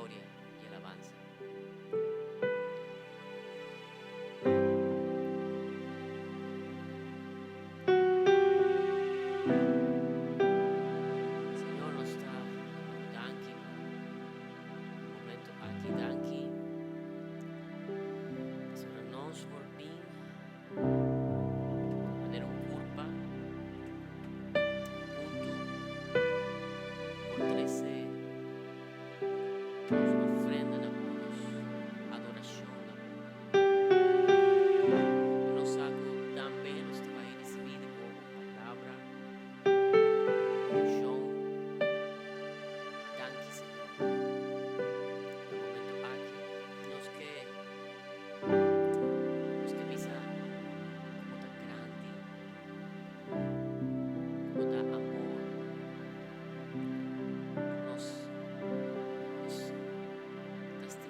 Gloria i alabansa. Señor nos ta danki pa e momento aki danki pasobra nos por bin manera un kurpa huntu por trese nos ofrenda na bo, nos adorashon na bo. Nos sa ku tambe nos ta bai risibí di bo palabra, unshon. Danki Señor. Na momento aki nos ke Nos ke bisa ku bo ta grandi, ku bo ta amor, ku nos nos ta stima.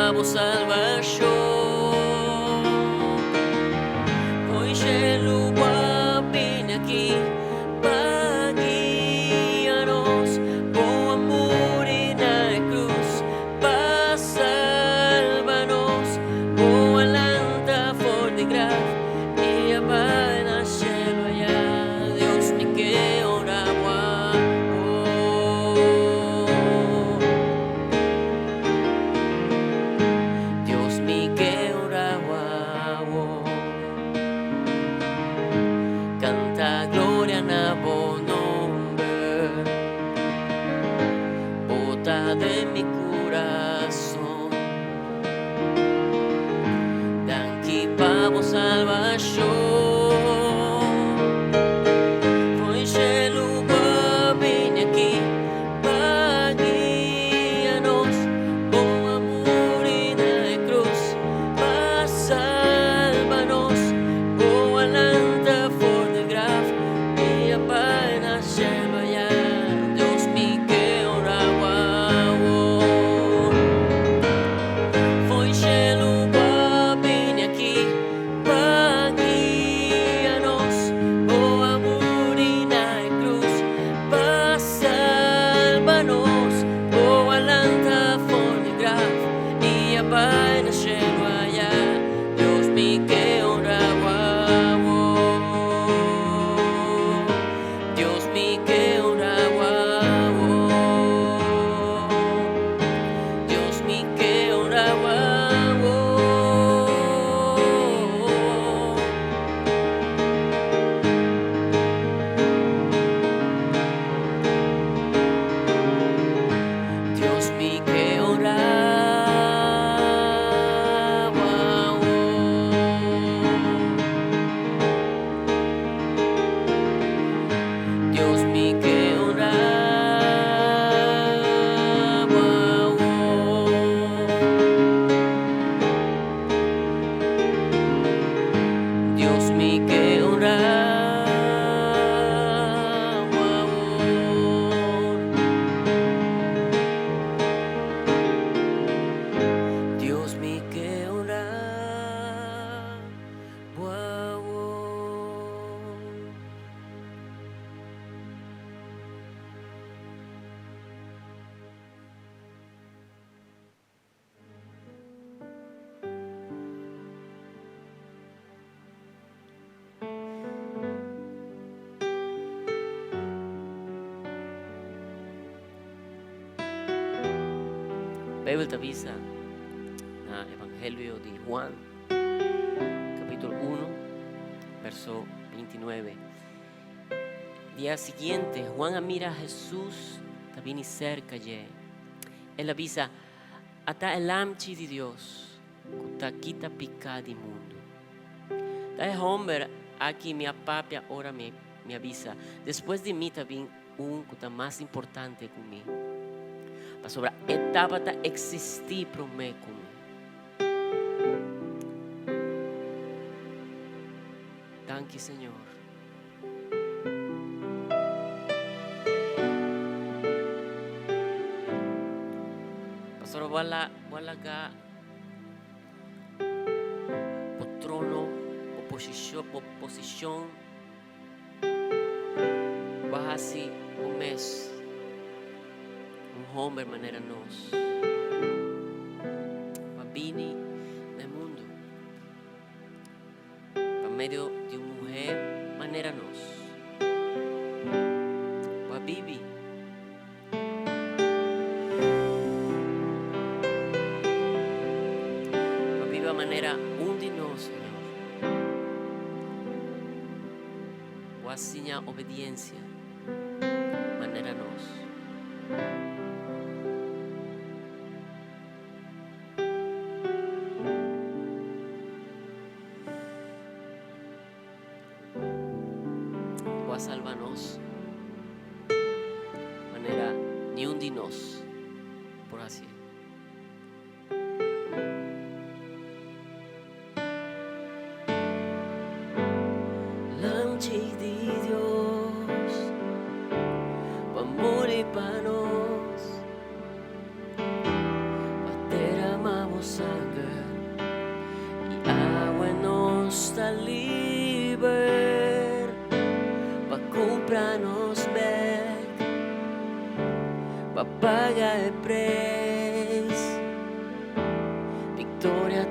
pa bo salbashon. Fo'i shelu bo a bini aki pa guia nos, bo a muri na e krus pa salba nos, bo a lanta for di graf i a bai na shelu ayá. Dios mi ke ora bo awor. Dios mi ke ora bo awor. Kanta gloria na bo nomber. Bo ta den mi kurason. Danki pa bo salbashon. Fo'i shelu bo a bini aki pa guia nos. Bo a muri na e krus pa salba nos. Bo a lanta for di graf i a bai na shelu ayá. Dios mi ke ora bo awor. Fo'i shelu bo a bini aki pa guia nos. Bo a muri na e krus pa salba nos. Bo a lanta for di graf i a bai na shelu ayá. Dios mi ke ora bo awor. Dios mi ke ora bo awor. Dios mi ke ora bo awor. Dios mi ke ora bo awor. Dios mi ke ora bo awor. Dios mi ke ora bo awor. Dios mi ke ora bo awor. Beibel ta bisa na Evangelio di Juan, capítulo 1, verso 29. Dia siguiente, Juan a mira Jesús ta bini cerca dje. El a bisa, Ata e Lamchi di Dios ku ta kita piká di mundu. Ta e hòmber aki mi a papia ora mi a bisa, Despues di mi ta bin un ku ta mas importante ku mi, pasobra e tabata eksistí promé ku mi. Danki, Señor. Pasobra bo a la, bo a laga bo trono, bo posishon, bo posishon, bo a hasi bo mes un homber manera nos. Bo a bini na e mundu. Pa medio di un muhé manera nos. Bo a bibi. Bo a biba manera un di nos, Señor. Bo a siña obediencia manera nos. Bo a salba nos manera niun di nos por hacié. Lamchi di Dios, bo a muri pa nos. Pa derama bo sanger.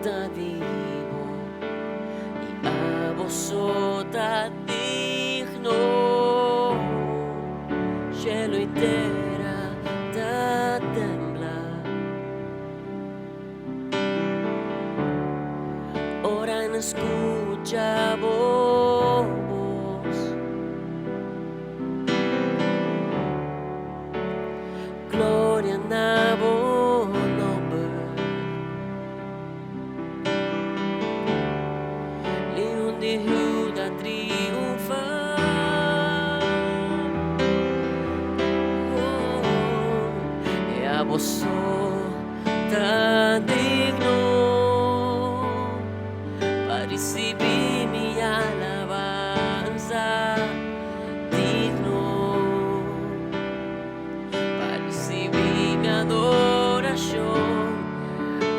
ta di bo i abo so ta digno. Shelu i tera ta tembla ora nan skucha bo bos. Gloria na bo nòmber. Leon di Huda triunfá. Oh, i abo so ta digno pa risibí mi alabansa, digno pa risibí mi adorashon.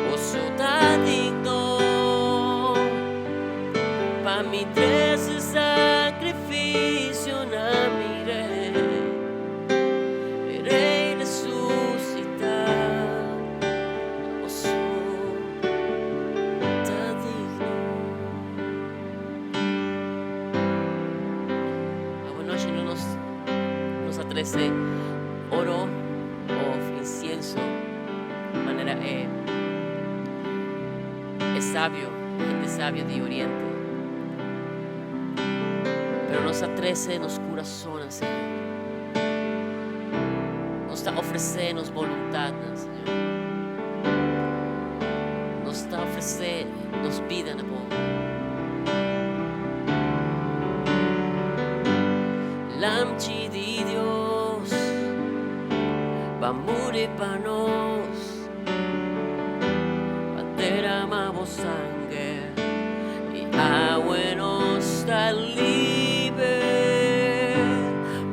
Bo so ta digno pa mi trese sakrifisio na mi Rei, Rei resusitá. Bo so ta digno. Awe nochi no nos nos a trese oro òf insienso manera e e sabio, hende sabio di Oriente. Pero nos a trese nos kurasonnan, Señor. Nos ta ofresé nos boluntatnan, Señor. Nos ta ofresé nos bida na bo. Lamchi di Dios, b'a muri pa nos, b'a derama bo sanger, i awe nos ta liber,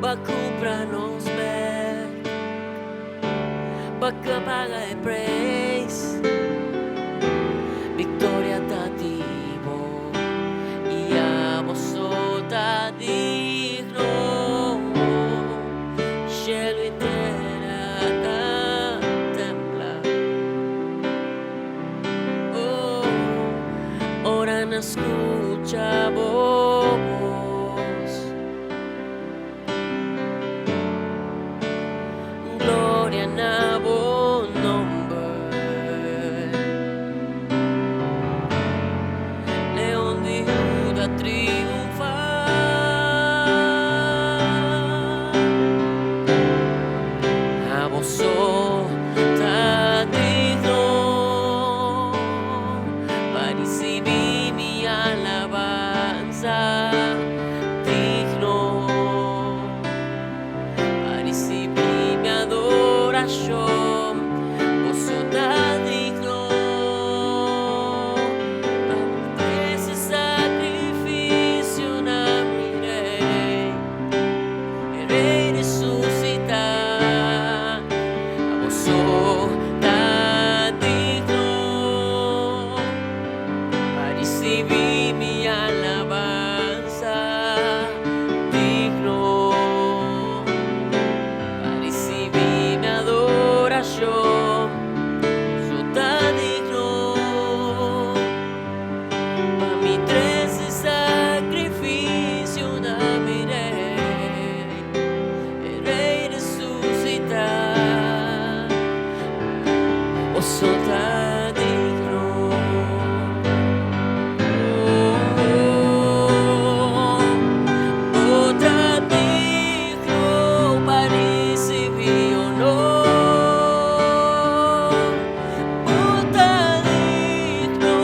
b'a kumpra nos bèk, b'a paga e preis, viktoria ta di bo, i abo so ta digno. Shelu i tera ta tembla. Oh, ora nan skucha bo bos. Gloria na bo nòmber. Leon di Huda triunfá. Abo so ta digno pa risibí mi alabansa, digno pa risibí mi adorashon. Bo so ta digno pa trese sakrifisio na mi Rei, Rei resusitá. Abo so ta digno pa risibí mi alabansa, digno pa risibí mi adorashon. So ta digno pa mi trese sakrifisio na mi Rei, Rei resusitá. Bo so ta digno. Oh, bo ta digno pa risibí honor. Bo ta digno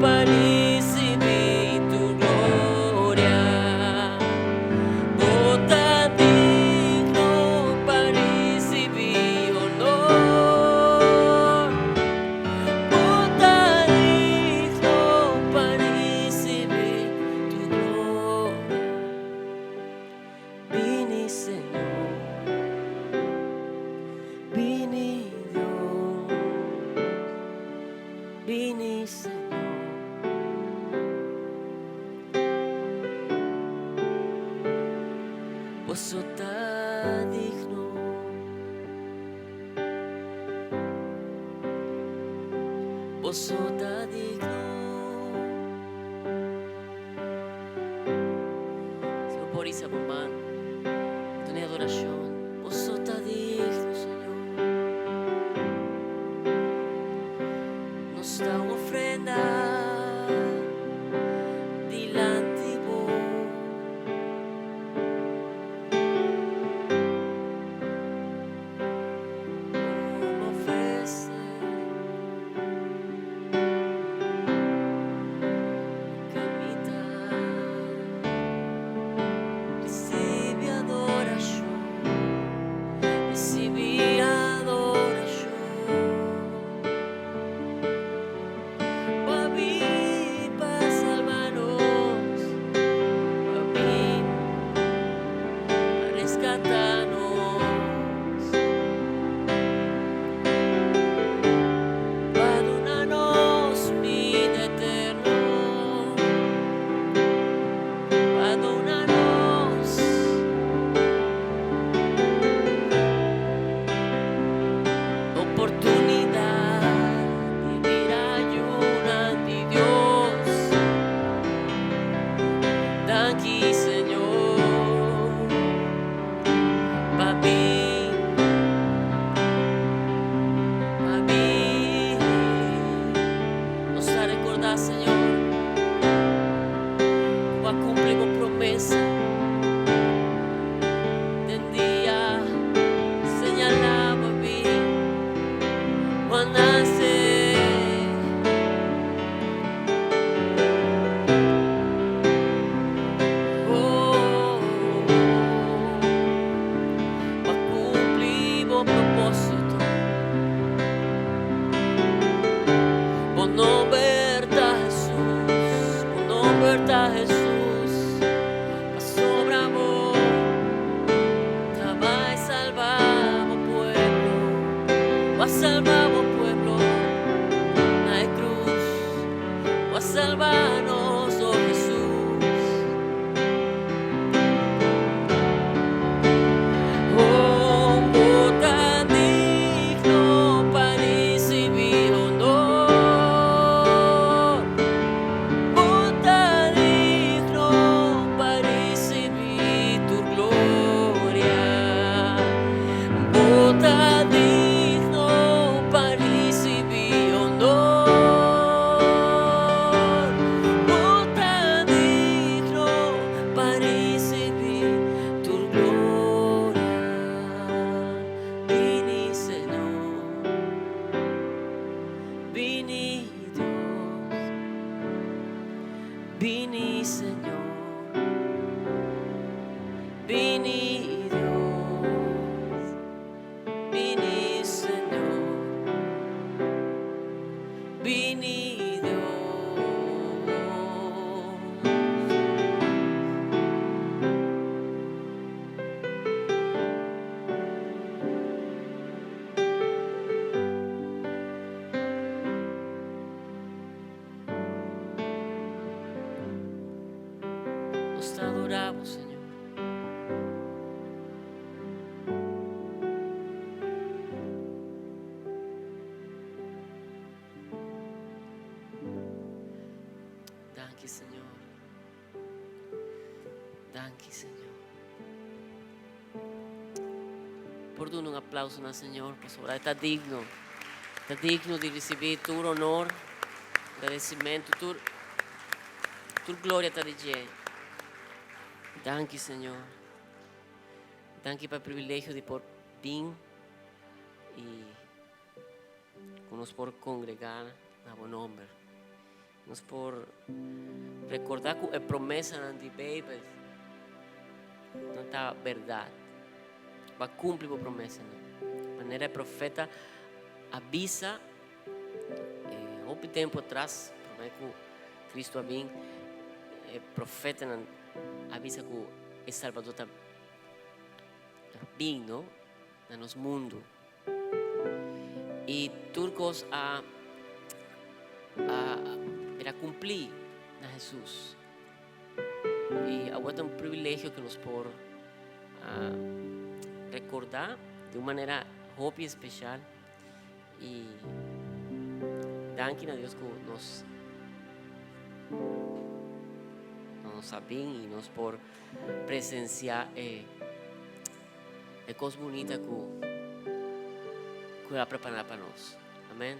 pa risibí tur gloria. Bo ta digno pa risibí honor. Bo ta digno pa risibí tur gloria. Bini, Señor. Bini, Dios. Bini, Señor. Bo so ta digno. Boso ta digno. Si bo por hisa bo man, duna e adorashon. Boso ta digno, Señor. Nos ta un ofrenda dilanti bo. Rescata nos, pa duna nos bida eterno, pa duna nos oportunidad di bira yunan di Dios. Danki Señor, pa bin, pa bin. Nos ta recorda Señor, cu bo a cumpli bo promesa den dia señala bo bin, bo a nace. Pa cumpli bo propósito. Bo nomber ta Jesús, bo nomber ta Jesús. Pasobra bo ta bay salba bo pueblo, bo a salba bo pueblo na e cruz. Bo a salba nos, oh Jesús. Oh, bo ta digno pa ricibi honor. Bo ta digno pa ricibi tur gloria. Bo ta digno pa ricibi honor. Bo ta digno pa ricibi tur gloria. Bini Señor, bini Dios, bini Señor, bini Dios, bini Señor, bini Dios. Nos te adoramos, Señor. Danki, Señor. Danki, Señor. Por duna un aplauso na Señor, pasobra e ta digno. Ta digno di ricibi tur honor, agradecimento, tur gloria ta di dje. Danki, Señor. Danki pa e privilegio di por bin y cu nos por congrega na bo nomber. Nos por recorda cu e promesanan di Bijbel no ta berdad. Bo a cumpli bo promesanan. Manera e profeta a bisa hopi tempo atras, prome cu Cristo a bin, e profetanan a bisa cu e Salvador ta bin, no? Na nos mundo. Y tur cos a era cumpli na Jesus. Y awor ta un privilegio cu nos por recorda di un manera hopi especial y Danki na Dios ku nos nos a bin i nos por presensiá e e kos bunita ku ku El a prepará pa nos. Amèn.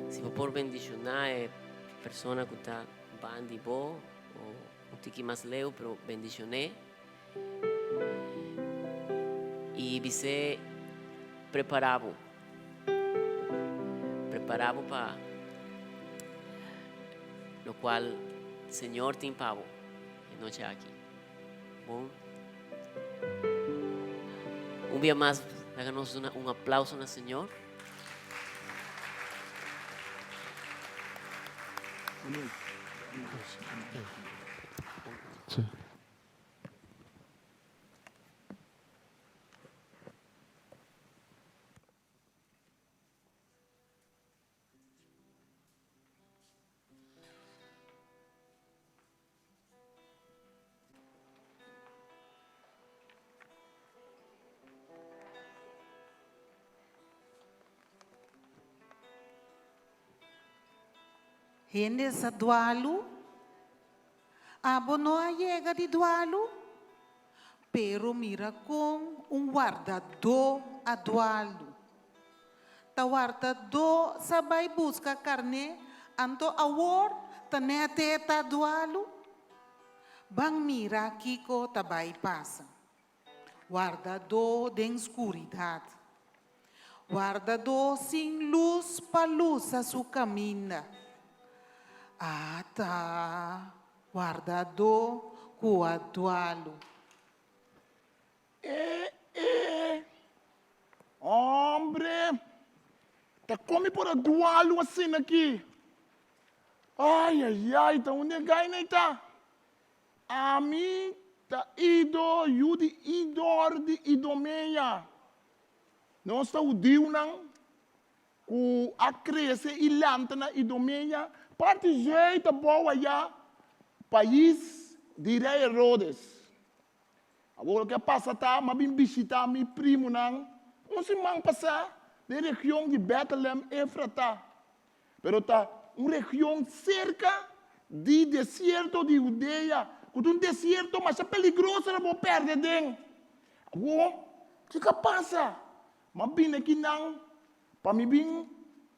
Si bo por bendishoná e persona ku ta ban di bo o un tiki mas leu, pero bendishon'é. I bis'é prepará bo. Prepará bo pa lokual Señor tin pa bo e nochi aki. Bon. Un bia mas, laga nos duna un aplauso na Señor. Hende sa dualu? Abo no a yega di dualu? Pero mira kon un wardadó a dualu. Ta wardadó sa bai buska karné, anto awor ta nèt e ta dualu? Ban mira kiko ta bai pasa. Wardadó den skuridat. Wardadó sin lus pa lusa su kaminda. Ata wardadó ku a dualu. E e hombre ta komi por a dualu asina aki. Ai ai ai ta unda e gai nei ta? Ami ta Ido, yu di Idor di Idomea. Nos ta hudiunan ku a krese i lanta na Idomea, parti zuid abou ayá, pais di rei Herodes. Awor loke a pasa ta, mi a bin bishitá mi primunan un siman pasá den region di Bètlehèm Efrata. Pero ta un region serka di desierto di Hudea, ku ta un desierto masha peligroso pa bo pèrdè den. Awor, kiko a pasa? Mi a bini aki nan pa mi bin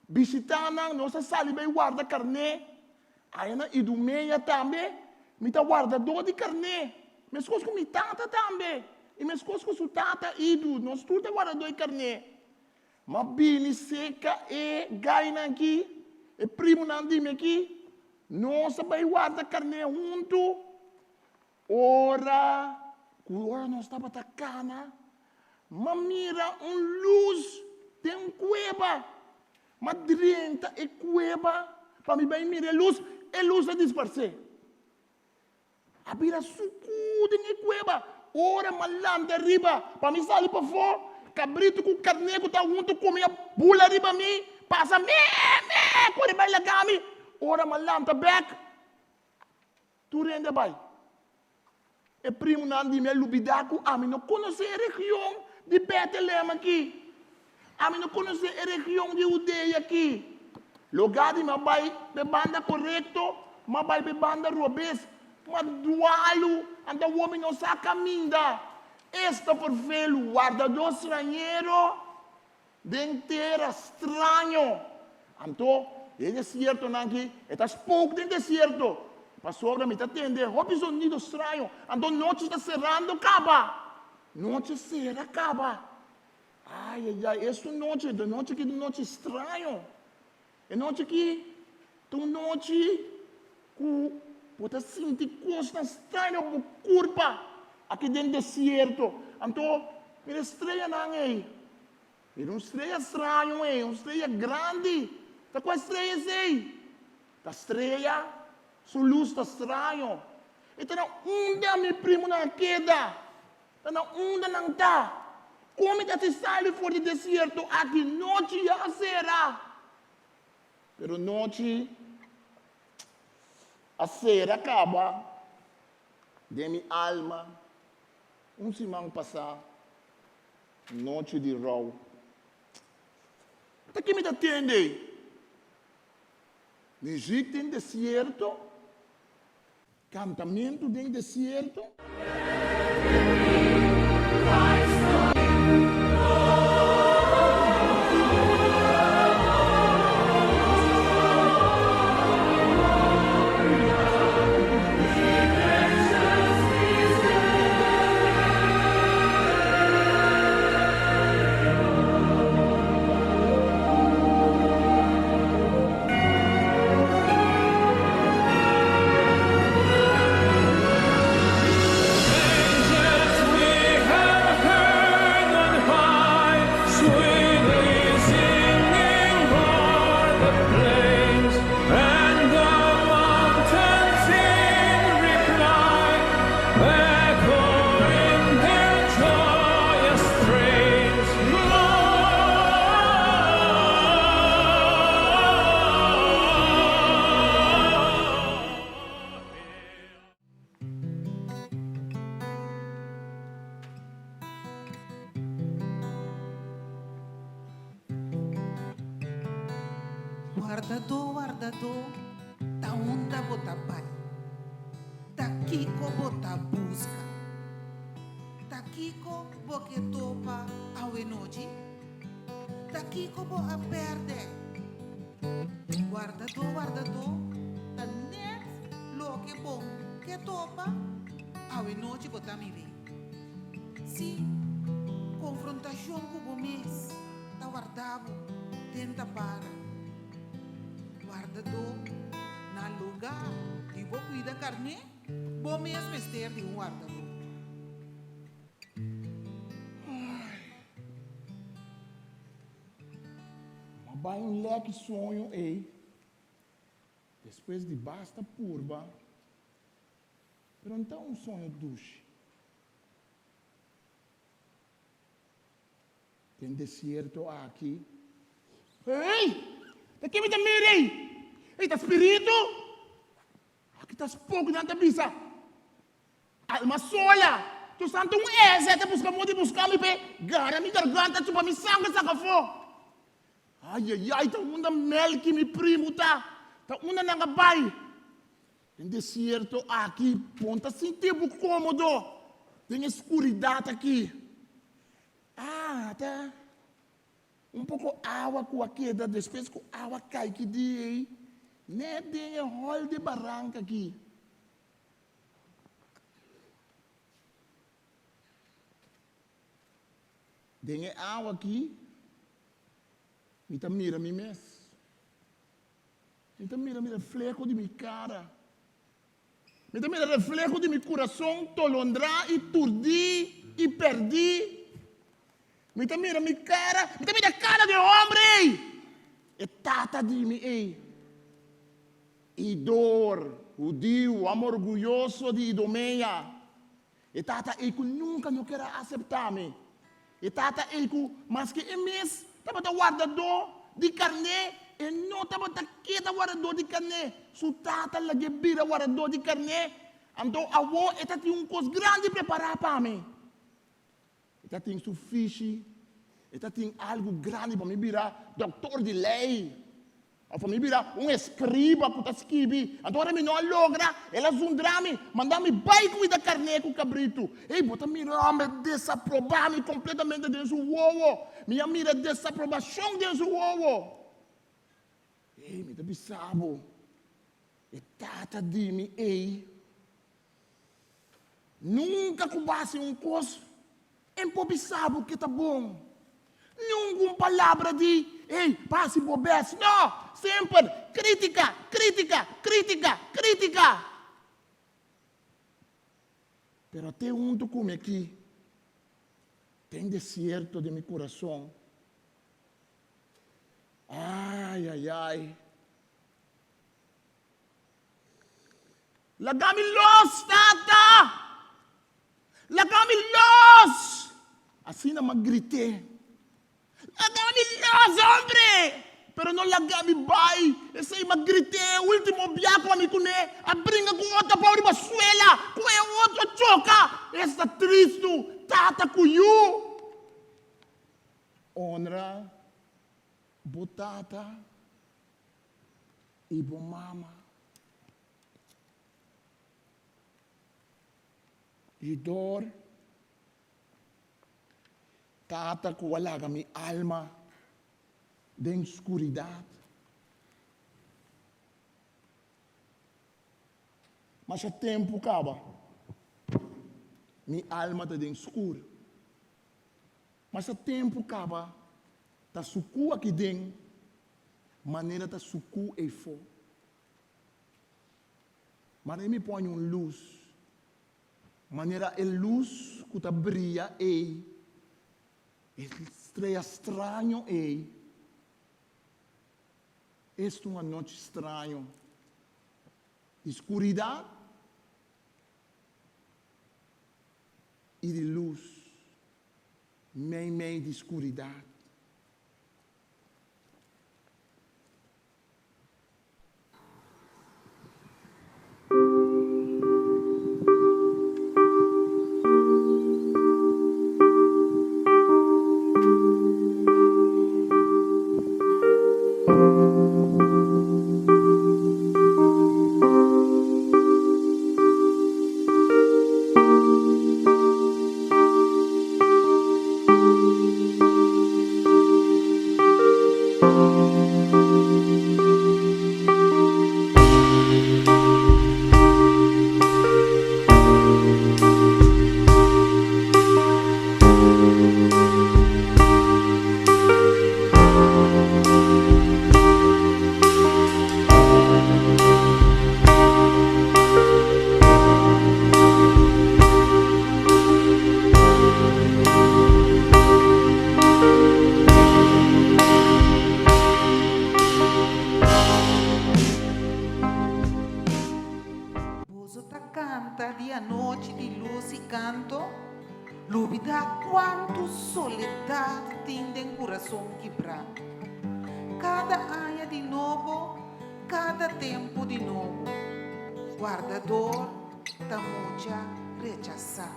bishitá nan. Nos a sali bai warda karné. Aya na Idumea tambe mi ta wardadó di karné, meskos ku mi tata tambe, i meskos ku su tata Idu, nos tur ta wardadó di karné. M'a bini seka e gainan aki, e primunan di mi aki, nos a bai warda karné huntu. Ora ku ora nos tabata kana, m'a mira un lus den un kueba. M'a drenta e kueba pa mi bai mira e lus, e lus a disparsé. A bira sukú den e kueba. Ora m'a lanta riba pa mi sali pafó, kabritu ku karné ku ta huntu ku mi a bula riba mi, pasa mèè mèè kore bai laga mi. Ora m'a lanta bèk, tur hende a bai. E primunan di mi a lubidá ku ami no konosé e region di Bètelèm akí. Ami no konosé e region di Hudea akí. Lugá di mi a bai p'e banda korekto, mi a bai p'e banda robes. Mi a dualu, anto awor mi no sa kaminda. Esta ferfelu, wardadó strañero den tera straño. Anto, e desiertonan akí, e ta spook den desierto, pasobra mi ta tende hopi zonido straño. Anto nochi ta serando kaba. Nochi sera kaba. Ai, ai, ai, es un nochi, e nochi aki ta un nochi straño. E nochi aki ta un nochi ku bo ta sinti kosnan straño bo kurpa aki den desierto. Anto, mira e streanan ei. Mira un strea straño ei, un strea grandi. Ta kua strea esei? Ta strea, su lus ta straño. E ta na unda mi primonan a keda. Ta na unda nan ta? Kon mi ta hasi sali for di desierto aki? Nochi ya a sera. Pero nochi a sera kaba den mi alma un siman pasá, nochi di rou. Ta ki mi ta tende? Muziek den desierto, kantamentu den desierto. Wardadó, wardadó, ta unda bo ta bai? Ta kiko bo ta buska? Ta kiko bo ke topa awenochi? Ta kiko bo a pèrdè? Wardadó, wardadó, ta nèt loke bo ke topa awenochi bo ta mir'é. Sí, konfrontashon ku bo mes ta warda bo den ta para. Wardadó, na lugá di bo kuida karné, bo mes mester di un wardadó. Ma bai un lèki soño ei, despues di basta purba, pero no ta un soño dushi. Den desierto aki. Hey! Ta ke mi ta mira ei? Ei ta spiritu? Aki ta spok nan ta bisa. Alma sola! Tu santu un ese ta buska moda di buska mi p'e gara mi garganta chupa mi sanger saka afó. Ayayay ta unda Melky mi primu ta? Ta unda nan a bai? Den desierto aki bon ta sinti bo komodo den e skuridat aki. Ah, ta un poko awa ku a keda despues ku awa kai ki dia ei, nèt den e hòl di baranka aki. Den e awa aki mi ta mira mi mes. Mi ta mira mi refleho di mi kara. Mi ta mira refleho di mi kurason tolondrá i turdí i pèrdí. Mi ta mira mi kara, mi ta mira kara di e hòmber ei, e tata di mi ei. Idor, hudiu, hòmber orguyoso di Idomea. E tata ei ku nunka no ker a aseptá mi. E tata ei ku, maske e mes tabata wardadó di karné, e no tabata keda wardadó di karné. Su tata lag'é bira wardadó di karné. Anto awor e ta tin un kos grandi prepará pa mi. E ta tin su fishi, e ta tin algu grandi pa mi bira dòktor di lei, òf pa mi bira un eskriba ku ta skibi. Anto ora mi no a logra, el a zundra mi, manda mi bai kuida karné ku kabritu. Ei, bo ta mira un hòmber desaprobá mi kompletamente den su wowo. Mi a mira desaprobashon den su wowo. Ei, mi ta bisa bo, e tata di mi ei. Nunka ku bo hasi un kos, en por bisa bo ke ta bon. Ningun palabra di, Ey, pa hasi bo bes. No! Semper kritika, kritika, kritika, kritika. Pero te huntu ku mi aki, den desierto di mi kurason. Ay, ay, ay. Laga mi los, tata! Laga mi los! Asina m'a grité. Laga mi los, hombre! Pero no laga mi bai. Esei m'a grité e ultimo bia ku ami kuné a bringa ku otro abou riba suela, ku e otro choka. Esta tristu, tata ku yu. Honra bo tata. I bo mama. Jidor, Tata ku a laga mi alma den skuridat. Masha tempu kaba, mi alma ta den skur. Masha tempu kaba, ta sukú aki den manera ta sukú eifó. Mara mi pone un lus, manera e lus ku ta bria ei, e strea straño ei. Esta un anochi straño di skuridat i di lus meimei di skuridat. Boso ta canta di anochi di luz y canto, lubida cuantu soledad tin den curason kibrá. Cada aña di nobo, cada tempo di nobo, guardador ta mucha rechasá.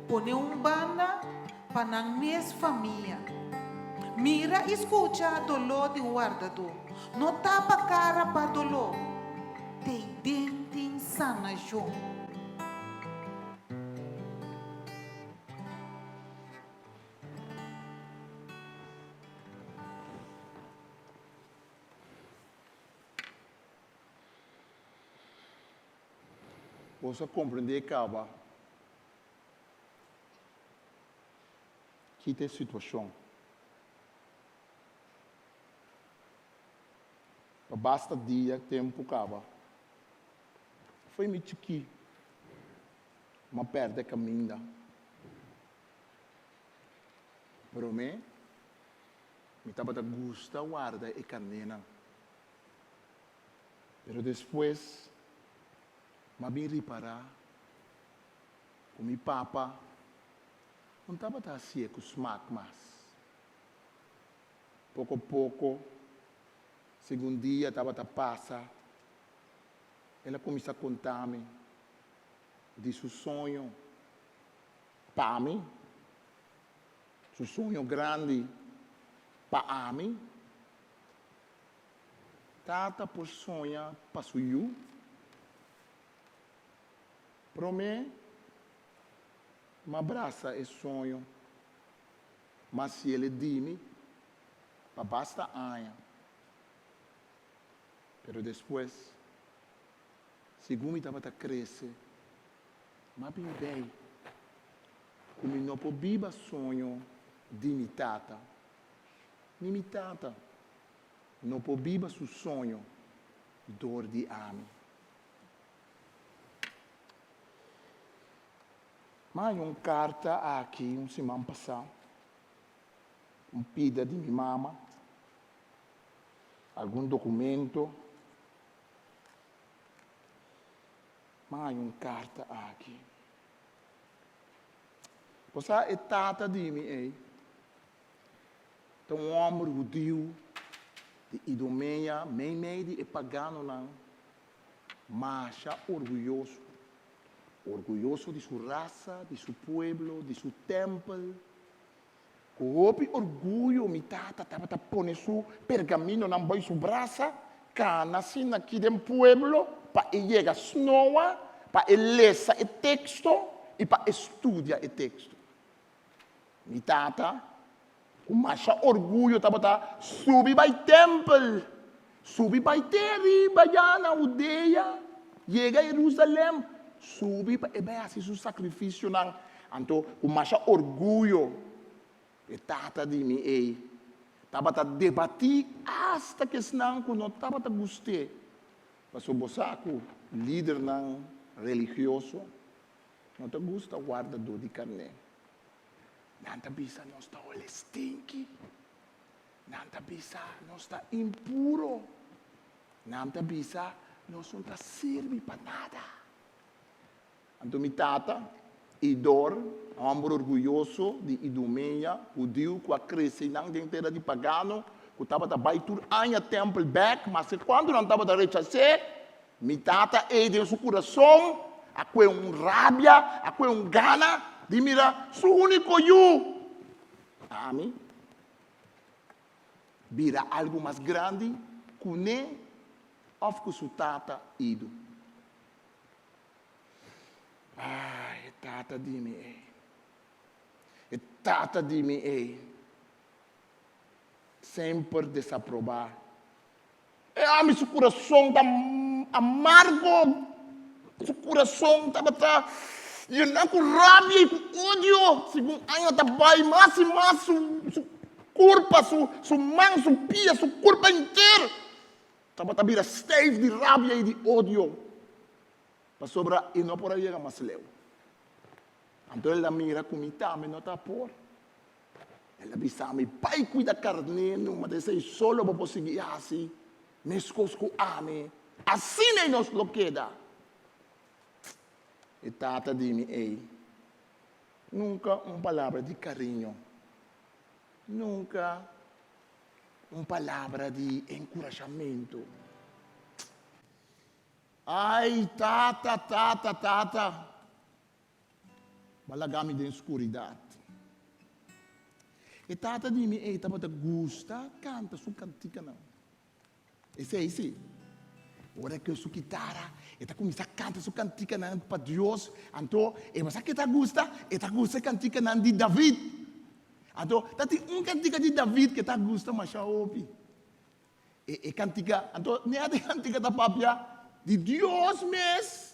Pone un banda pa nan mes famia. Mira i skucha doló di un wardadó. No tapa kara pa doló. Tei den tin sanashon. Boso a komprendé kaba ki ta e situashon. Pa basta dia tempu kaba, foi mi chikí, m'a pèrdè kaminda. Promé, mi tabata gusta warda e karnénan. Pero despues, m'a bin ripará ku mi papa no tabata hasié ku smak mas. Poko poko, segun dia tabata pasa, el a kuminsá konta mi di su soño pa mi, su soño grandi pa ami. Tata por soña pa su yu? Promé, m'a brasa e soño, ma si el e di mi pa basta aña. Pero despues, segun mi tabata krese, m'a bin bei ku mi no por biba soño di mi tata, ni mi tata no por biba su soño dor di ami. M'a haña un karta aki un siman pasá, un pida di mi mama, algun dokumento. M'a haña un karta aki. Bo sa e tata di mi ei ta un hòmber hudiu di Idomea meimei di e paganonan. Masha orguyoso. Orguyoso di su rasa, di su pueblo, di su tèmpel. Ku hopi orguyo mi tata tabata pone su pergaminonan bou su brasa. kana asina aki den pueblo pa e yega snoa, pa e lesa e teksto i pa e studia e teksto. Mi tata, ku masha orguyo tabata subi bai tèmpel, subi bai te riba ya na Hudea, yega Herusalèm, subi pa e bai hasi su sakrifisionan. Anto ku masha orguyo e tata di mi ei tabata debatí asta ku esnan ku no tabata gust'é, pasobra bo sa ku lidernan religioso No ta gusta wardadó di karné. Nan ta bisa nos ta hole stinki. Nan ta bisa nos ta impuro. Nan ta bisa nos no ta sirbi pa nada. Anto mi tata, Idor, hòmber orguyoso di Idumea, hudiu ku a krese nan den tera di pagano, ku tabata bai tur aña tèmpel bèk, maske kuantu nan tabata rechas'é, Mi tata ei den su kurason a kue un rabia, a kue un gana di mira su úniko yu, ami, bira algu mas grandi kuné òf ku su tata Idu. Ai, e tata di mi ei, e tata di mi ei, semper desaprobá. E ami su kurason ta amargo, su kurason tabata yená ku rabia i ku odio. Segun aña ta bai, mas i mas su su kurpa, su su man, su pia, su kurpa henter tabata bira stijf di rabia i di odio, pasobra e no por a yega mas leu. Anto el a mira ku mi tambe no ta por. El a bisa mi, Bai kuida karné numa, ta esei solo bo por sigui hasi, meskos ku ami. Asina ei nos lo keda. E tata di mi ei, nunka un palabra di kariño, nunka un palabra di enkurashamentu. Ai, tata, tata, tata! Bo a laga mi den skuridat. E tata di mi ei tabata gusta kanta su kantikanan. Esei si. Ora ku su kitara, e ta kuminsá kanta su kantikanan pa Dios. Anto, e bo sa ke ta gusta? E ta gusta e kantikanan di David. Anto, ta tin un kantika di David ke ta gusta masha hopi. E e kantika, anto nèt e kantika ta papia di Dios mes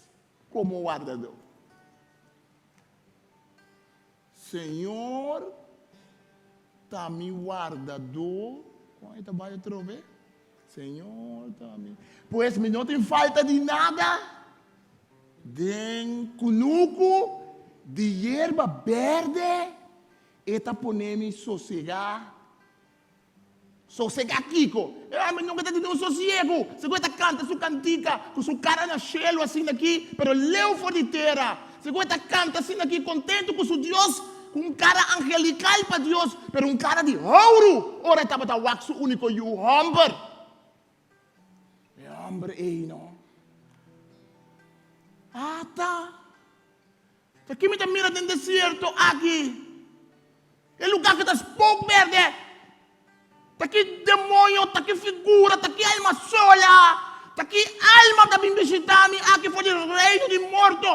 komo wardadó. Señor ta mi wardadó. Kon e ta bai atrobe? Señor ta mi. Pues mi no tin falta di nada. Den kunuku di yerba berde e ta pone mi sosegá. Sosegá kiko? E hòmber nunka ta tene un sosiegu. Segun e ta kanta su kantika ku su kara na shelu asina aki, pero leu for di tera. Segun e ta kanta asina aki kontentu ku su Dios, ku un kara angelikal pa Dios, pero un kara di houru ora e tabata wak su úniko yu hòmber. E hòmber ei no. Ata! Ta ki mi ta mira den desierto aki? E lugá ku ta spook berde. Ta ki demoño, ta ki figura, ta ki alma sola, ta ki alma ta bin bishitá mi aki for di reino di morto?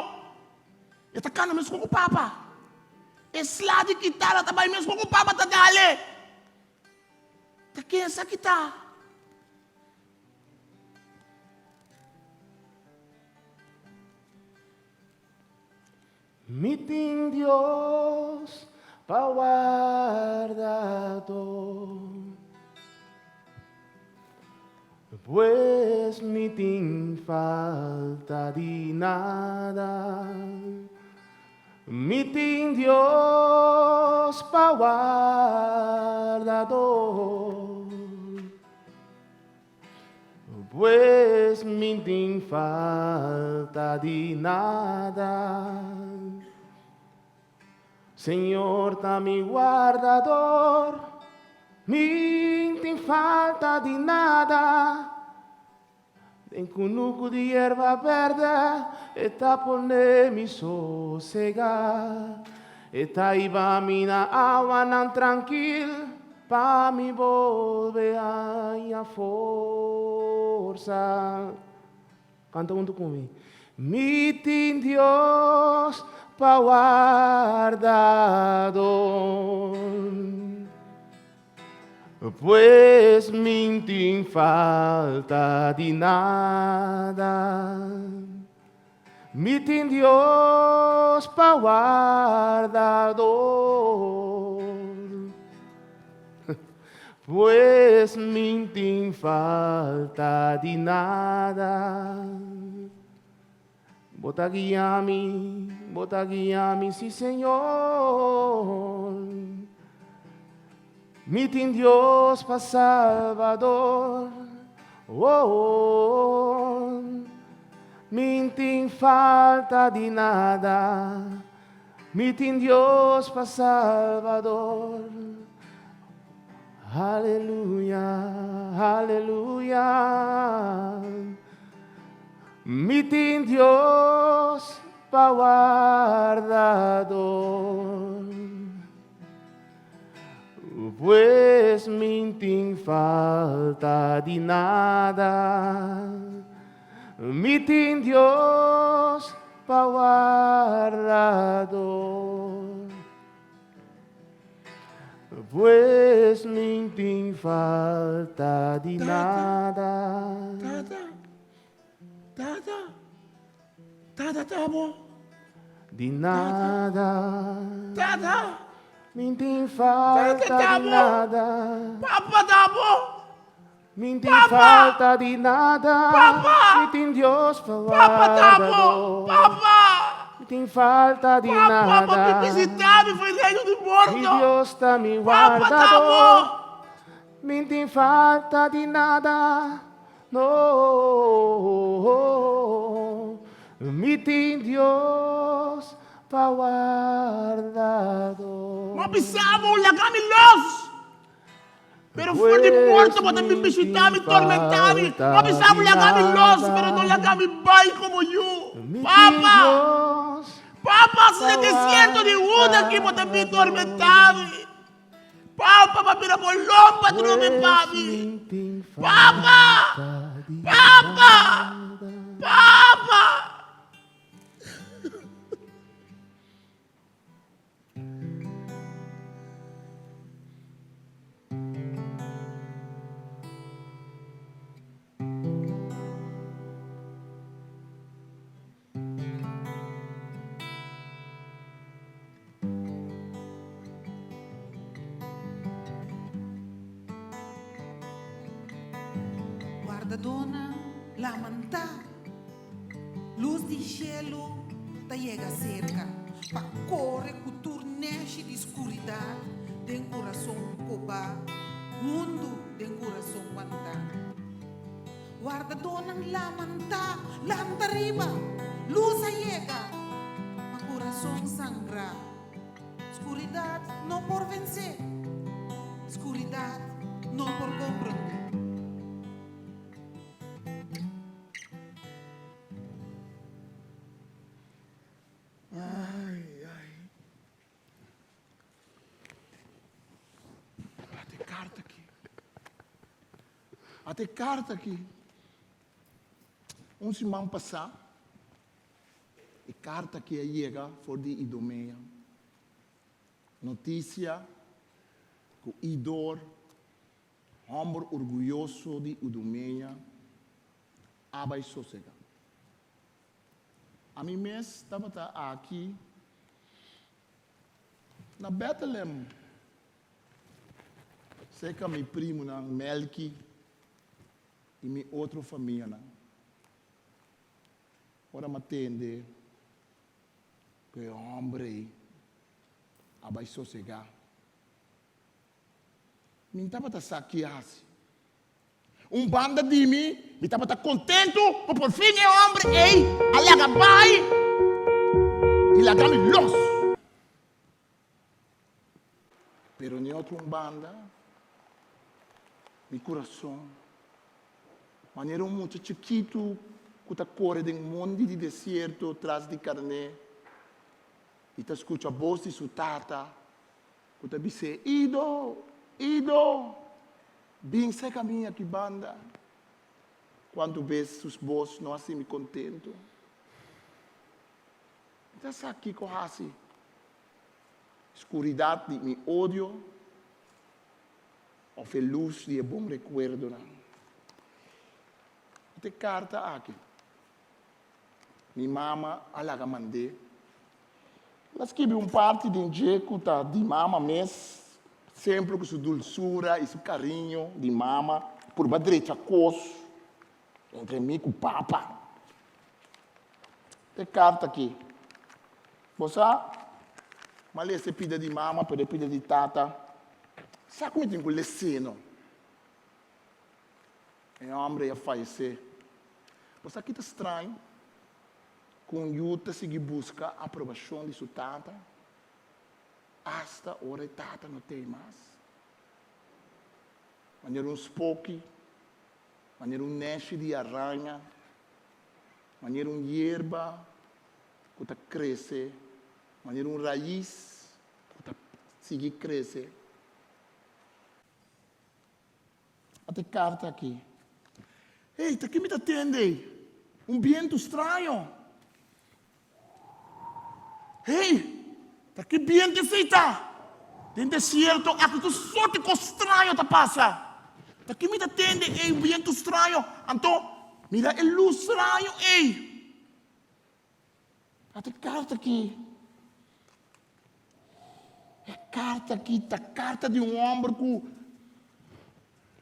E ta kanta meskos ku papa. E sla di kitara ta bai meskos ku papa ta dale. Ta ken esaki ta? Mi tin Dios pa wardadó. Pues mi tin falta di nada. Mi tin Dios pa wardadó. Pues mi tin falta di nada. Señor ta mi wardador, mi tin falta di nada. Den kunuku di yerba berde e ta pone mi sosega. E ta hiba mi na awanan trankil. Pa mi bolbe haña forsa. forsa. Kanta huntu ku mi. Mi tin Dios pa wardador. Pues min tin falta di nada. Mi tin Dios pa wardador. Pues min tin falta di nada. Bo ta guia mi, bo ta guia mi, sí Señor. Mi tin Dios pa Salvador. Oh, min tin falta di nada. Mi tin Dios pa Salvador. Aleluya, aleluya. Mi tin Dios pa wardador. Pues min tin falta di nada. Mi tin Dios pa wardador. Pues min tin falta di nada. Tata, tata, tata ta bo. Di nada. Tata. Min tin falta Tata di nada. Papa ta bo. Min tin falta di nada. Papa! Mi tin Dios pa Papa ta bo! wardador. Papa! Mi tin falta di Papa, nada. pa mi bisita mi for e reino di morto. Mi Dios ta mi Papa ta bo! wardador. Min tin falta di nada. No. Mi tin Dios pa wardador. Ma bisa bo, laga mi los! Pero for di morto bo ta bin bishitá mi, tormentá mi. Bo a bisa bo laga mi los, pero no laga mi bai komo yu. Papa! Papa, si den desierto di Huda aki bo ta bin tormentá mi. Papa, bo a bira bo lomba drumi pa mi. Papa! Papa! Papa! Wardadónan lamantá. Lus di shelu ta yega serka pa kore ku tur nèshi di skuridat den kurason kobá, hundu den kurason wantá. Wardadónan lamantá, lanta riba! Lus a yega, ma kurason sangrá. Skuridat no por vensé, skuridat no por komprondé. Ai, ai. Ate karta aki. Ate karta aki. Un siman pasá, e karta aki a yega for di Idomea. Notisia ku Idor Hòmber orguyoso di Idumea a bai sosegá. Ami mes tabata aki na Bètlehèm serka mi primunan Melki i mi otro famianan. Ora mi a tende ku e hòmber ei a bai sosegá. Mi n tabata sa ki hasi. Un banda di mi, mi tabata kontentu ku por fin e hòmber ei a laga bai i laga mi los. Pero n'e otro un banda, mi kurason, manera un mucha chikitu ku ta kore den mondi di desierto tras di karné i ta skucha bos di su tata, Ku ta bis'é, Ido, Ido, bin seka mi aki banda. Kuantu bes sus bos no hasi mi kontentu? Mi ta sa kiko hasi. Skuridat di mi odio òf e lus di e bon rekuerdonan? E karta aki, mi mama a laga mand'é. El a skibi un parti den dje ku ta di mama mes, semper ku su dulsura i su kariño di mama purba drecha kos entre mi ku papa. E karta aki, bo sa, mi a lesa e pida di mama pero e pida di tata, sa ku mi tin ku les'é no. E hòmber ei a fayesé. Bo sa ki ta straño? Ku un yu ta sigui buska aprobashon di su tata asta ora e tata no t'ei mas. Manera un spoki, manera un nèshi di araña, manera un yerba ku ta krese, manera un rais ku ta sigui krese. Ata e karta aki. Hey, ta ki mi ta tende ei? Un bientu straño. Hey, ta ki bientu esei ta? Den desierto aki tur sorti kos straño ta pasa. Ta ki mi ta tende ei un bientu straño? Anto, mira e lus straño ei. Ata e karta aki. E karta aki ta karta di un hòmber ku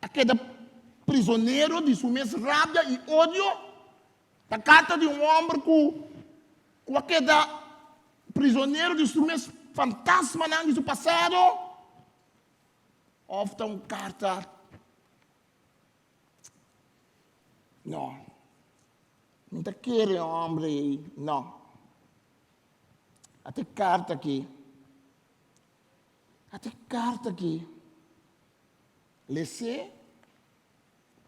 a keda prizonero di su mes rabia i odio. Ta karta di un hòmber ku ku a keda prizonero di su mes fantasmanan di su pasado. Òf ta un karta No. Mi ta kere e hombre ei. No. Ata e karta aki. Ata e karta aki. Les'é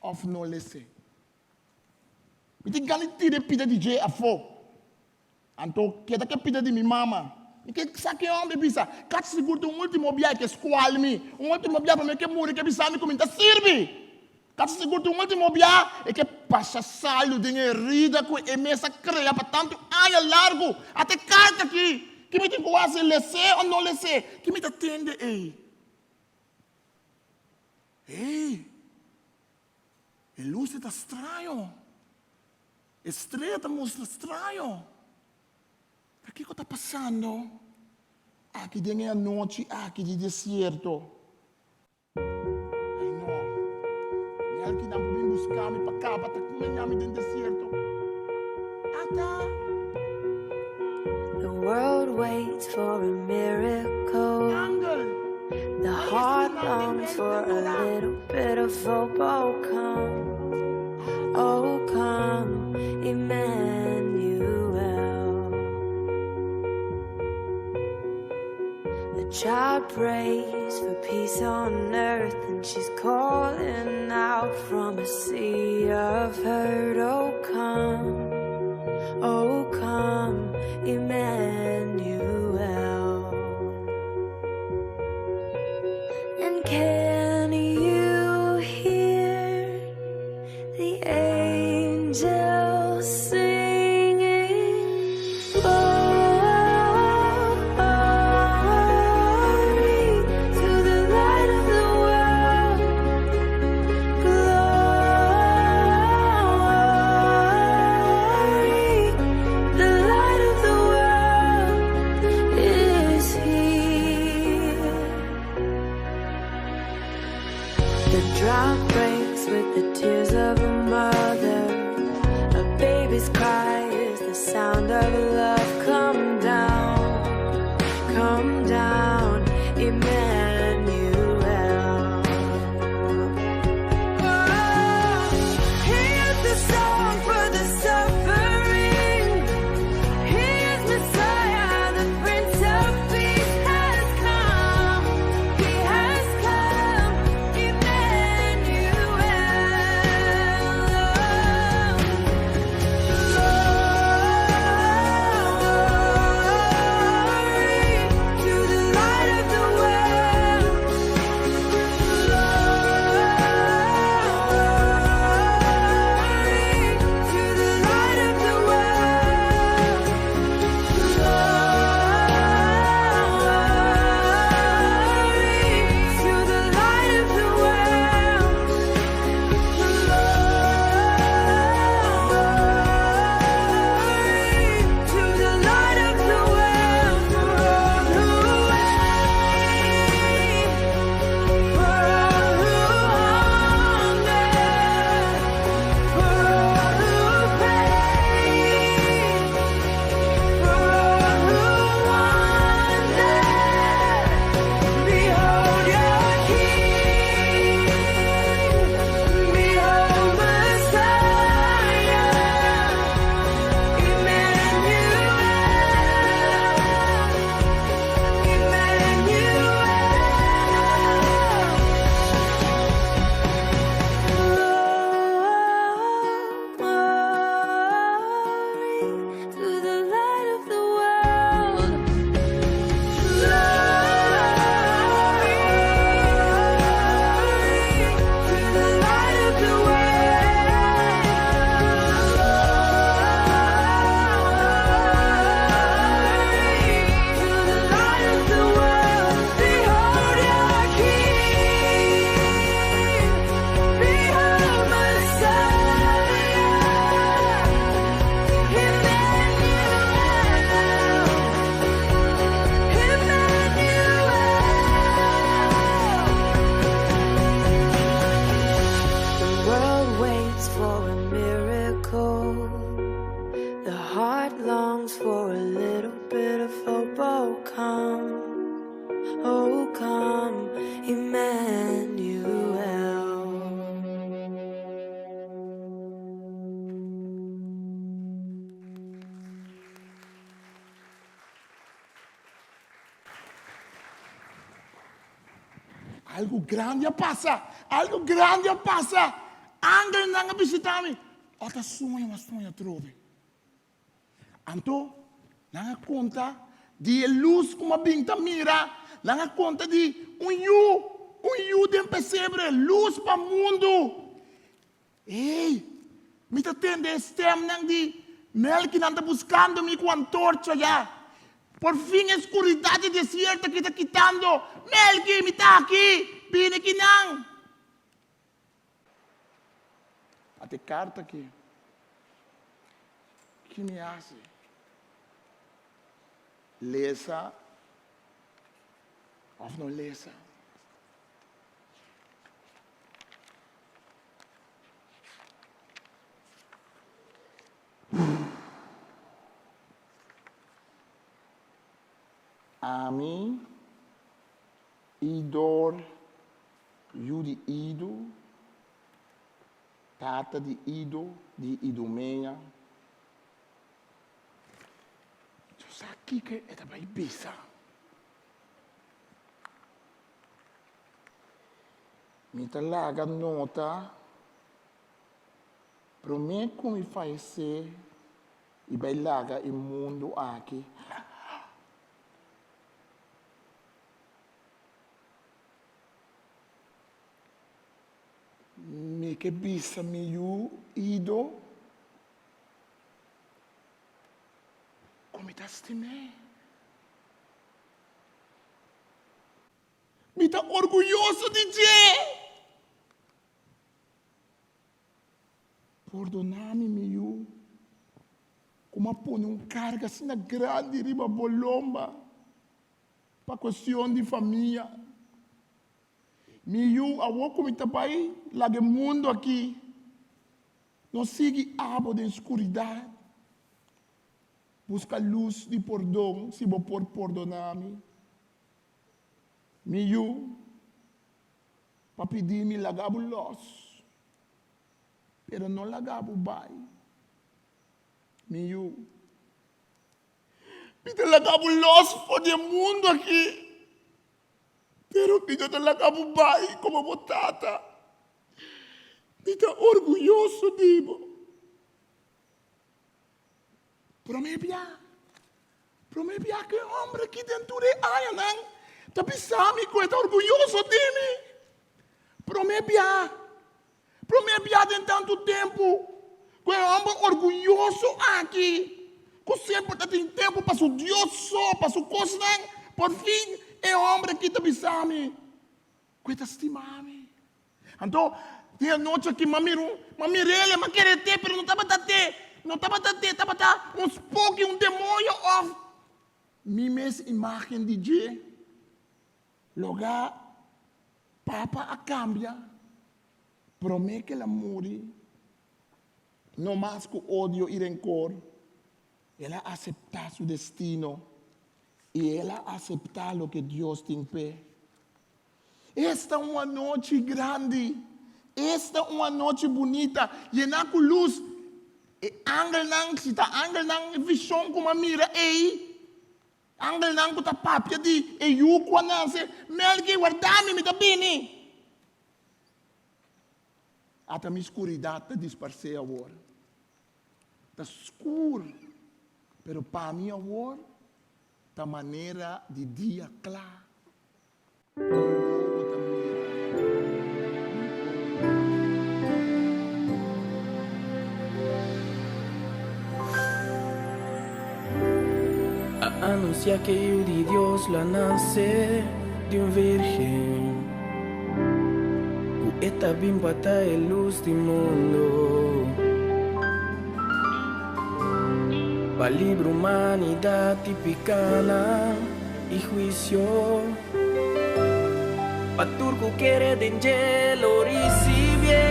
òf no les'é? Mi tin gana di tira e pida di dje afó. Anto keda ke pida di mi mama. Mi ke sa ke hombre bisa. Kachi sigur ta un ultimo bia e ke skual mi. Un ultimo bia pa mi ke muri ke bisa mi ku mi ta sirbi. Kachi sigur ta un ultimo bia e ke pasa salu den e herida ku e mes a krea pa tantu aña largu. Ata e karta aki. Ki mi tin ku hasi? Les'é o no les'é? Ki mi ta tende ei? Ei! E lus ei ta straño. E strea ta mustra straño. Ta kiko ta pasando aki den e anochi aki di desierto? Ai no, mi alkinan por bin buska mi pa kaba ta kumeña mi den desierto. Ata! The world waits for a miracle. Angel! The heart longs for a little bit of hope. Oh, come. Oh, come, Emmanuel. The child prays for peace on earth, and she's calling out from a sea of hurt. Oh, come, oh, come, Emmanuel. And can you hear the angels singing? Glory to the light of the world. Glory, the light of the world is here. The drought breaks with the tears of a mother. Algu grandi a pasa! Algu grandi a pasa! Angelnan a bishitá mi! Ò ta soña mi a soña atrobe. Anto nan a konta di e lus ku mi a bin ta mira. Nan a konta di un yu, un yu den pesebre, lus pa mundu. Ey, mi ta tende e stemnan di melkinan ta buskando mi ku antorcha ya. Por fin e skuridat di desierto aki ta kitando. Melki, mi ta aki! Bini kinan! Ata e karta aki. Ki mi hasi? Lesa òf no lesa? Ami, Idor, yu di Ido, tata di Ido, di Idumea. Bo sa kiko e ta bai bisa? Mi ta laga nota promé ku mi fayesé i bai laga e mundu aki. Mi ke bisa mi yu Ido ku mi ta stim'é. Mi ta orguyoso di dje. Pordoná mi, mi yu, ku mi a pone un karga asina grandi riba bo lomba pa kuestion di famia. Mi yu, awor ku mi ta bai laga e mundu aki, no sigui abo den skuridat. Buska lus di pordon si bo por pordoná mi. Mi yu, pa pidi mi laga bo lòs, pero no laga bo bai. Mi yu, mi ta laga bo lòs for di e mundu aki, pero mi no ta laga bo bai komo bo tata. Mi ta orguyoso di bo. Promé bia, promé bia ku e hòmber aki den tur e añanan ta bisa mi ku e ta orguyoso di mi. Promé bia, promé bia den tantu tempu ku e hòmber orguyoso aki, ku semper ta tin tempu pa su Dios so, pa su kosnan, por fin e hòmber aki ta bisa mi ku e ta stima mi. Anto, den anochi aki m'a mira un, m'a mir'el, m'a kere te, pero no tabata te, no tabata te, tabata un spoki, un demoño òf mi mes imágen di dje. Loga papa a kambia promé ku el a muri, no mas ku odio i renkor, el a aseptá su destino i el a aseptá loke Dios tin p'e. Esta un anochi grandi! Esta un anochi bunita, yená ku lus! E angelnan, si ta angelnan, e vishon ku mi a mira ei, angelnan ku ta papia di e yu ku a nase, Melki, warda mi, mi ta bini! Ata mi skuridat ta disparsé awor. Ta skur, pero pa mi awor ta manera di dia kla. Mi wowo ta mira, mi oido ta tende. A anuncia ke Yu di Dios lo a nase di un virgen, ku e ta bin pa ta e lus di mundo, pa libra humanidat di pikanan. I huisio pa tur ku kere den dje lo risibié.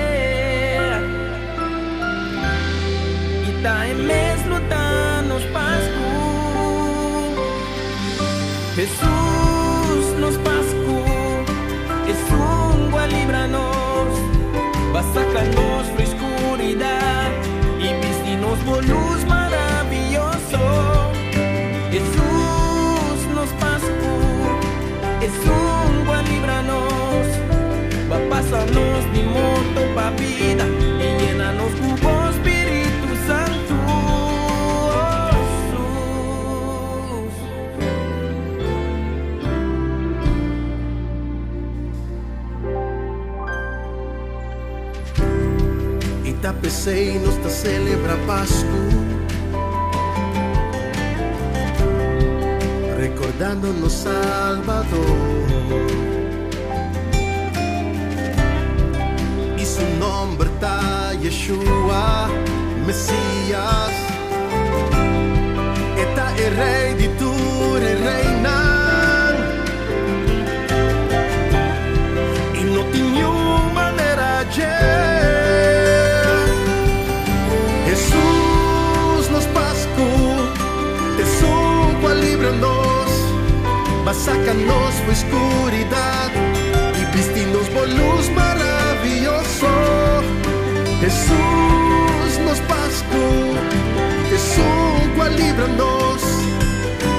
I ta e mes lo ta nos Pasku. Hesus nos Pasku, esun ku a libra nos, pa saka nos for skuridat i bisti nos bo lus maravioso. Hesus nos Pasku, esun ku a libra nos. p'esei nos ta celebra Pascu, Recordando nos Salbador. Y su nomber ta Yeshua, Mesias. E ta e Rey di tur e reynan. I no tin niun manera dje. Hesus nos Pasku, Esun ku a libra nos, Ba saka nos fu skuridat i bisti nos bo lus maravioso. Hesus nos Pasku, Esun ku a libra nos.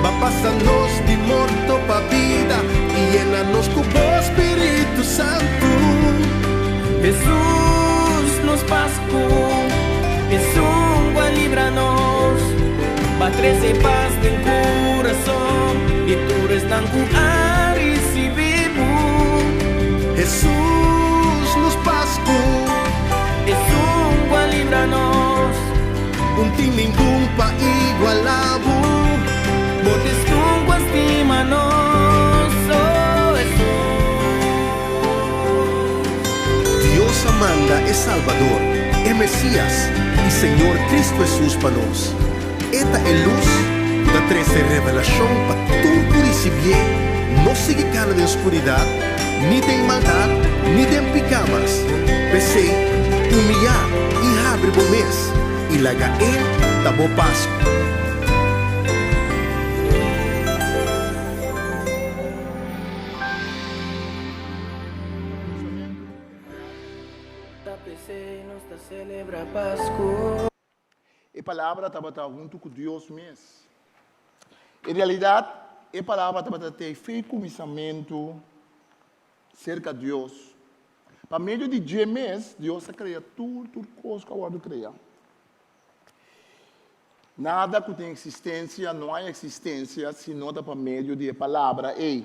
Ba pasa nos di morto pa bida i yena nos ku bo Spiritu Santu. Hesus nos Pasku, esun ku a libra nos, pa trese pas den kurason di tur esnan ku a risibi bo. Hesus nos Pasku, esun ku a libra nos. Un tin ningun pa igualá bo. Bo ta esun ku a stima nos, oh Hesus. Dios a manda e Salbador, e Mesías, i Señor Cristo Hesus pa nos. E ta e lus ku ta trese revelashon pa tur ku risibié no sigui kana den skuridat, ni den maldat, ni den piká mas. P'esei, humiyá i habri bo mes, i laga E ta bo Pasku. Ta p'esei nos ta celebra Pasku. E Palabra tabata huntu ku Dios mes. En realidat, e Palabra tabata te fe kuminsamentu serka Dios. Pa medio di dje mes, Dios a krea tur tur kos ku a wòrdu krea. Nada ku tin eksistensia no hay eksistensia si no ta pa medio di e Palabra ei.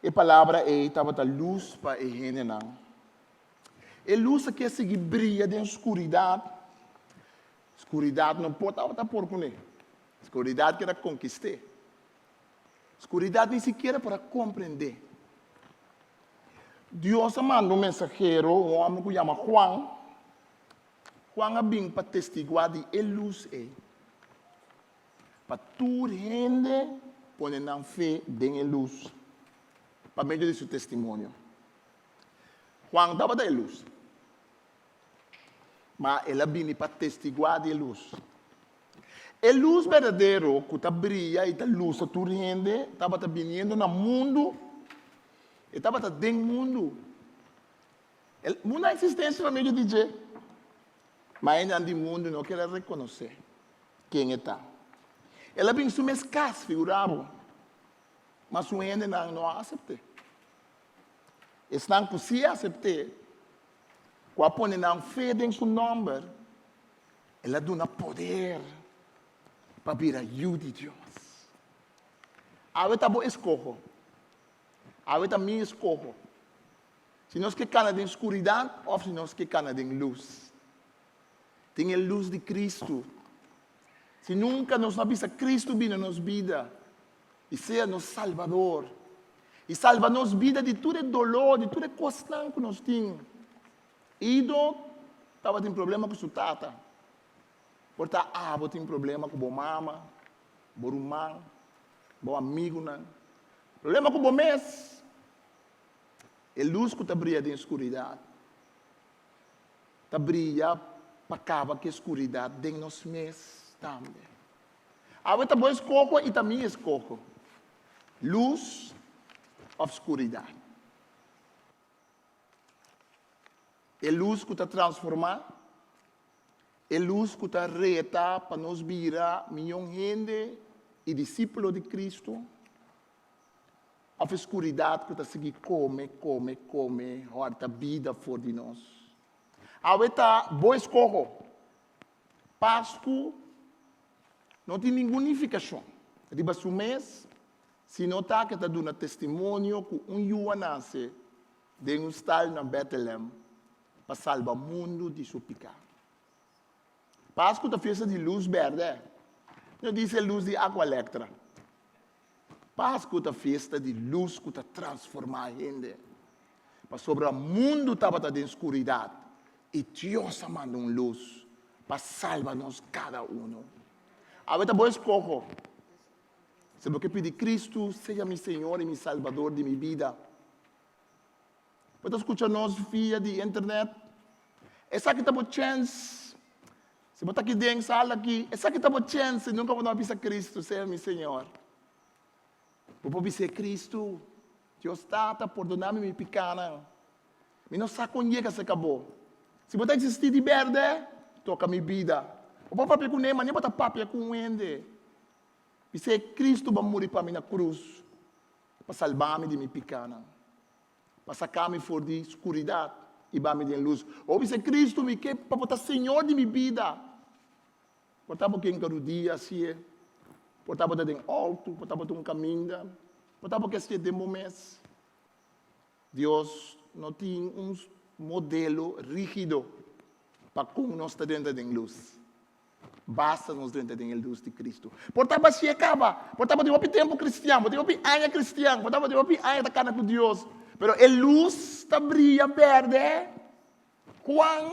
E Palabra ei tabata lus pa e hendenan. E lus a ke sigui bria den skuridat. Skuridat no por tabata por kuné. Skuridat keda konkist'é. Skuridat ni sikiera por a komprendé. Dios a manda un mensahero, un hòmber ku yama Juan. Juan a bin pa testiguá di e lus ei, pa tur hende pone nan fe den e lus pa medio di su testimonio. Juan tabata e lus, ma el a bini pa testiguá di e lus. E lus berdadero ku ta bria i ta lusa tur hende tabata biniendo na mundu, e tabata den mundu. E mundu a eksistensia pa medio di dje, ma hendenan di mundu no kere rekonosé ken e ta. El a bini su mes kas, figurá bo, ma su hendenan no a asept'é. Esnan ku sí a asept'é, ku a pone nan fe den su nòmber, el a duna poder pa bira yu di Dios. Awe ta bo eskoho. Awe ta mi eskoho. Si nos ke kana den skuridat òf si nos ke kana den lus. Tin e lus di Kristu. Si nunka nos no a bisa Kristu bini na nos bida i sea nos Salbador i salba nos bida di tur e doló, di tur e kosnan ku nos tin. Ido tabatin problema ku su tata. Por ta abo tin problema ku bo mama, bo ruman, bo amigunan, problema ku bo mes. E lus ku ta bria den skuridat ta bria pa kaba ku e skuridat den nos mes tambe. Awe ta bo eskoho i ta mi eskoho, lus òf skuridat. E lus ku ta transformá, e lus ku ta reta pa nos bira mion hende i disípulo di Kristu, òf e skuridat ku ta sigui kome, kome, kome, hòrta bida for di nos. Awe ta bo eskoho. Pasku no tin ningun nifikashon riba su mes si no ta ke ta duna testimonio ku un yu a nase den un stal na Bètelèm. pa salba mundu di su piká. Pasku ta fiesta di lus bèrdè. No dice lus di Aqualectra. Pasku ta fiesta di lus ku ta transformá hende. Pasobra mundu tabata den skuridat i Dios a manda un lus pa salba nos kada unu. Awe ta bo eskoho. Si bo ke pidi Kristu sea mi Señor i mi Salbador di mi bida. Bo ta skucha nos via di internet? Esaki ta bo chèns. Si bo ta aki den sala aki, esaki ta bo chèns si nunka bo no a bisa Kristu sea mi Señor. Bo por bis'é, Kristu, Dios Tata, pordoná mi mi pikánan. Mi no sa kon yega serka bo. Si bo ta eksistí di bèrdè, toka mi bida. Bo por papia kuné manera bo ta papia ku un hende. Bis'é, Kristu bo a muri pa mi na krus pa salba mi di mi pikánan, pa saka mi for di skuridat i ba mi den lus. Bo bisa, Kristu, mi ke pa bo ta Señor di mi bida. Por ta bo ke nka rudia hasié, por ta bo ta den outo, por ta bo ta un kaminda, por ta bo ke hasié den bo mes. Dios no tin un modelo rígido pa kon nos ta drenta den lus. Basta nos drenta den e lus di Cristo. Por ta bacié caba, por ta bo tin hopi tempo cristian, bo tin hopi aña cristian, por ta bo tin hopi aña ta cana cu Dios, pero e lus ta bria berde. Juan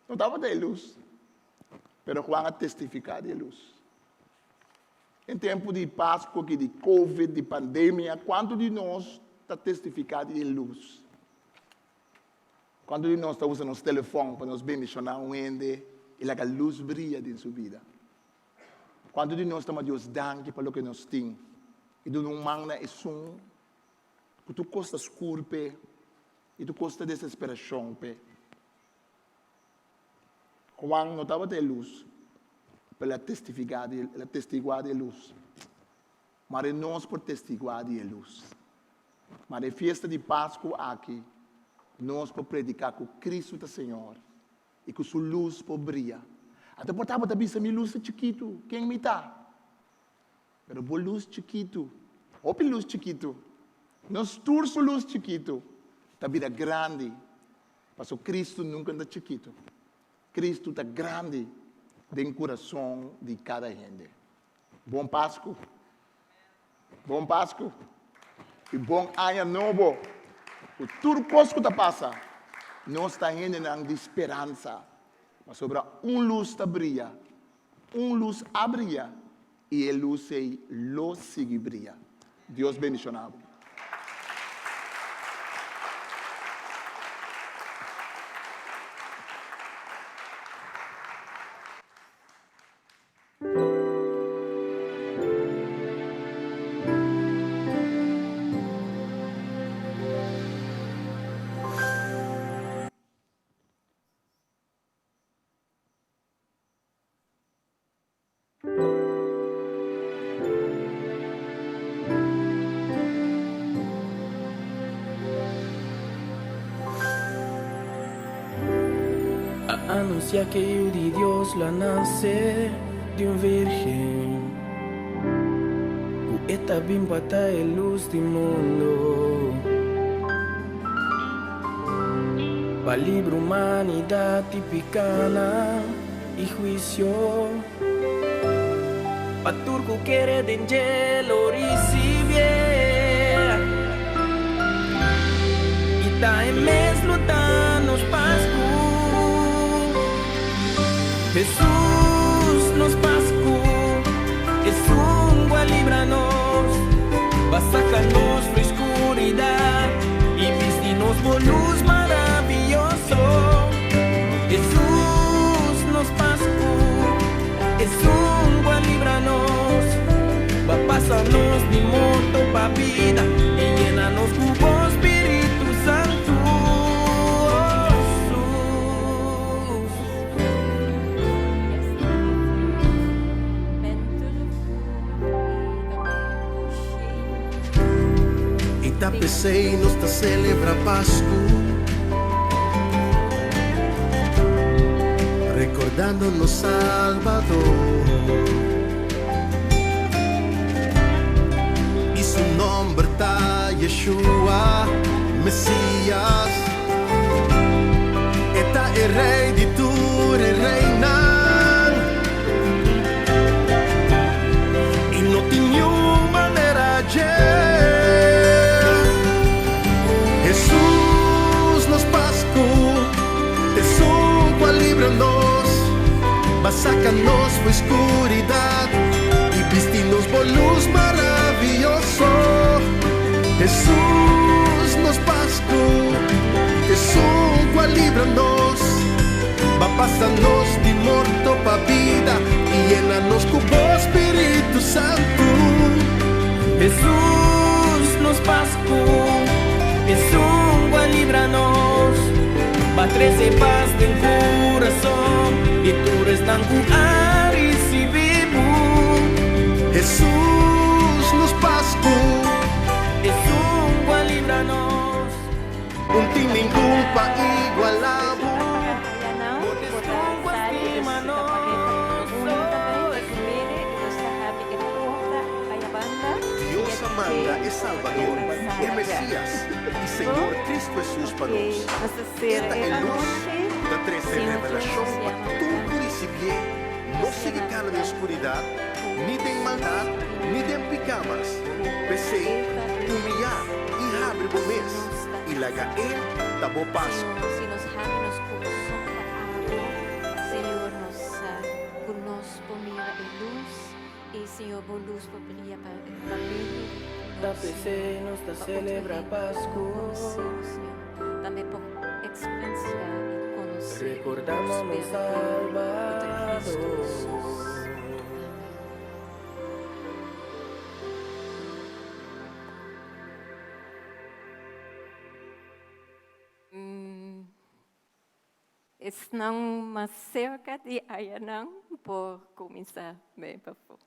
no tabata e lus, pero Juan a testifica di e lus. Den tempo di Pascua aki, di Covid, di pandemia, cuanto di nos ta testifica di e lus? Kuantu di nos ta usa nos telefòn pa nos bendishoná un hende i laga lus bria den su bida? Kuantu di nos ta ma Dios danki pa loke nos tin i duna un man na esun ku tur kos ta skur p'e i tur kos ta desesperashon p'e? Juan no tabata e lus, pero el a testifiká di, el a testiguá di e lus. Mare nos por testiguá di e lus. Mare e fiesta di Pasku aki nos por prediká ku Kristu ta Señor i ku Su lus por bria. Ata por tabata bisa mi lus ta chikitu, ken mi ta? Pero bo lus chikitu, hopi lus chikitu, nos tur su lus chikitu ta bira grandi, paso Kristu nunka ta chikitu. Kristu ta grandi den kurason di kada hende. Bon Pasku. Bon Pasku. I bon Aña Nobo. Ku tur kos ku ta pasa, nos ta hendenan di speransa. Pasobra un lus ta bria, un lus a bria, i e lus ei lo sigui bria. Dios bendishoná bo. A anuncia ke Yu di Dios lo a nase di un virgen, ku e ta bin pa ta e lus di mundo, pa libra humanidat di pikanan i huisio, pa tur ku kere den dje lo risibié, i ta e mes lo ta nos Pasku. Hesus nos Pasku, esun ku a libra nos, pa saka nos for skuridat i bisti nos bo lus maravioso. Hesus nos Pasku, esun ku a libra nos, pa pasa nos di morto pa bida i yena nos ku bo Spiritu Santu. Hesus. I ta p'esei nos ta celebra Pascu, recordando nos Salbador. I su nomber ta Yeshua, Mesias. E ta e Rei di tur e reinan. I no tin niun manera dje. Hesus nos Pasku, t'esun ku a libra nos, B'a saka nos fu skuridat i bisti nos bo lus maravioso. Hesus nos Pasku, t'esun ku a libra nos, B'a pasa nos di morto pa bida i yena nos ku bo Spiritu Santu. Hesus nos Pasku, esun ku a libra nos, B'a trese pas den kurason di tur esnan ku a risibí bo. Hesus nos Pasku. Esun ku a libra nos. Un tin ningun pa igualá bo. Bo ta esun ku a stima nos, oh Dios a manda e Salbador, e Mesias, i Señor Cristo Hesus pa nos. E ta e lus ku ta trese revelashon pa tur ku risibié, no sigui kana den skuridat, ni den maldat, ni den piká mas. P'esei, humiyá i habri bo mes, i laga E ta bo Pasku. Ta p'esei nos ta celebra Pasku. Recordando nos Salbador. Esnan mas serka di ayanan por kuminsá bai pafó.